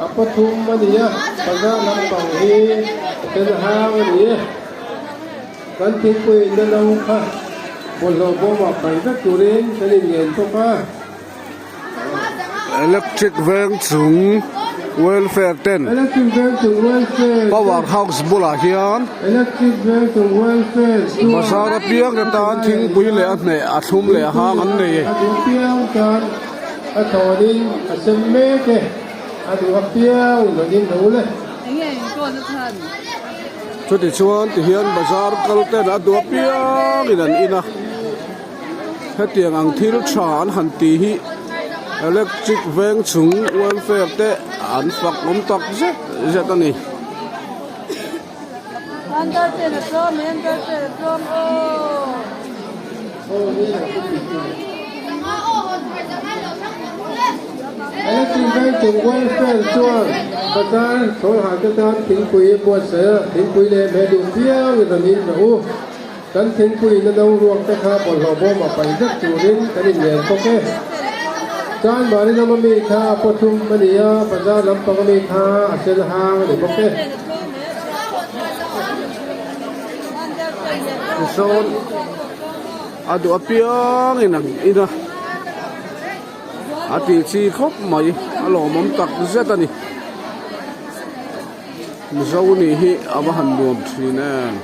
A pathum a ni a, bazar lampang hi a tel hang a ni e. Kan thingpui na no kha bawlhhlawh bawmah paih vek turin kan inngen bawk a. Electric veng chung welfare ten power house bulah hian bazar apiang te tan thingpui leh a hneh a thlum leh a hang an nei e. Chutichuan tihian bazar kal ten a duh apiangin an in a. Hetiang ang thil tha an han ti hi electric veng chung welfare te an fak awm tak zet zet a ni. Electric veng chung welfare chuan bazar chhawl hal te tan thingpui a buatsaih a, thingpui leh hmeh duh piang in rawn in rawh u. Kan thingpui na no ruak te kha bawlhhlawh bawmah paih vek turin kan inngen bawk e. Chanmari lama mi kha a pawthum a ni a, bazar lampang ami kha a sen hang a ni bawk e. Tisawn a duh apiangin an in a, a tih chi khawp mai, a lawmawm tak zet a ni. Mizo nih hi a va han nuam thin em.